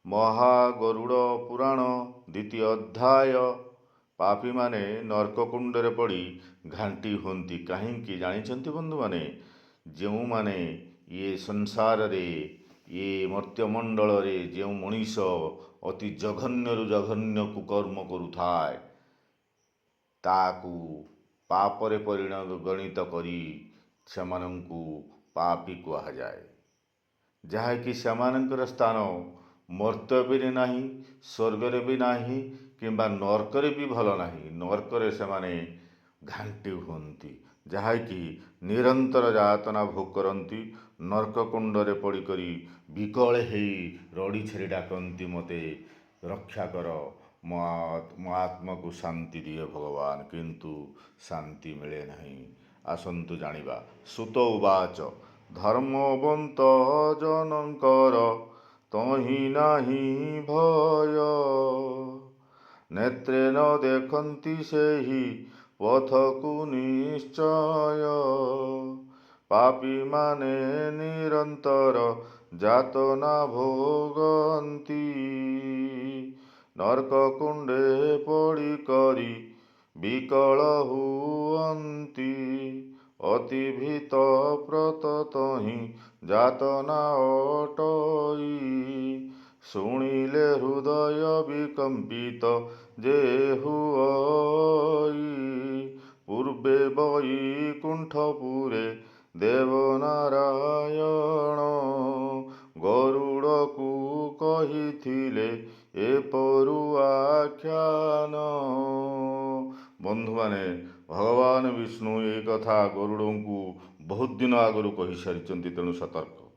ମହାଗରୁଡ଼ ପୁରାଣ ଦ୍ୱିତୀୟ ଅଧ୍ୟାୟ। ପାପୀମାନେ ନର୍କକୁଣ୍ଡରେ ପଡ଼ି ଘାଣ୍ଟି ହୁଅନ୍ତି କାହିଁକି ଜାଣିଛନ୍ତି ବନ୍ଧୁମାନେ? ଯେଉଁମାନେ ଇଏ ସଂସାରରେ, ଇଏ ମର୍ତ୍ତ୍ୟମଣ୍ଡଳରେ ଯେଉଁ ମଣିଷ ଅତି ଜଘନ୍ୟରୁ ଜଘନ୍ୟ କୁକର୍ମ କରୁଥାଏ, ତାକୁ ପାପରେ ପରିଗଣିତ କରି ସେମାନଙ୍କୁ ପାପୀ କୁହାଯାଏ, ଯାହାକି ସେମାନଙ୍କର ସ୍ଥାନ ମର୍ତ୍ତ୍ୟ ବି ନାହିଁ, ସ୍ୱର୍ଗରେ ବି ନାହିଁ କିମ୍ବା ନର୍କରେ ବି ଭଲ ନାହିଁ। ନର୍କରେ ସେମାନେ ଘାଣ୍ଟି ହୁଅନ୍ତି, ଯାହାକି ନିରନ୍ତର ଯାତନା ଭୋଗ କରନ୍ତି। ନର୍କକୁଣ୍ଡରେ ପଡ଼ିକରି ବିକଳ ହେଇ ରଡ଼ି ଛାଡ଼ି ଡାକନ୍ତି, ମୋତେ ରକ୍ଷା କର, ମୋ ଆତ୍ମାକୁ ଶାନ୍ତି ଦିଅ ଭଗବାନ। କିନ୍ତୁ ଶାନ୍ତି ମିଳେ ନାହିଁ। ଆସନ୍ତୁ ଜାଣିବା। ସୁତ ଉବାଚ, ଧର୍ମବନ୍ତ ଜନଙ୍କର ତହିଁ ନାହିଁ ଭୟ, ନେତ୍ରେ ନ ଦେଖନ୍ତି ସେହି ପଥକୁ ନିଶ୍ଚୟ। ପାପୀମାନେ ନିରନ୍ତର ଯାତନା ଭୋଗନ୍ତି, ନର୍କକୁଣ୍ଡେ ପଡ଼ି କରି ବିକଳ ହୁଅନ୍ତି। ଅତି ଭୀତ ପ୍ରତ ତହିଁ ଯାତନା ଅଟଇ, ଶୁଣିଲେ ହୃଦୟ ବିକମ୍ପିତ ଯେ ହୁଅଇ। ପୂର୍ବେ ବୈକୁଣ୍ଠପୁରେ ଦେବନାରାୟଣ ଗରୁଡ଼କୁ କହିଥିଲେ ଏପରୁ ଆଖ୍ୟାନ। ବନ୍ଧୁମାନେ, ଭଗବାନ ବିଷ୍ଣୁ ଏ କଥା ଗରୁଡ଼ଙ୍କୁ ବହୁତ ଦିନ ଆଗରୁ କହିସାରିଛନ୍ତି, ତେଣୁ ସତର୍କ।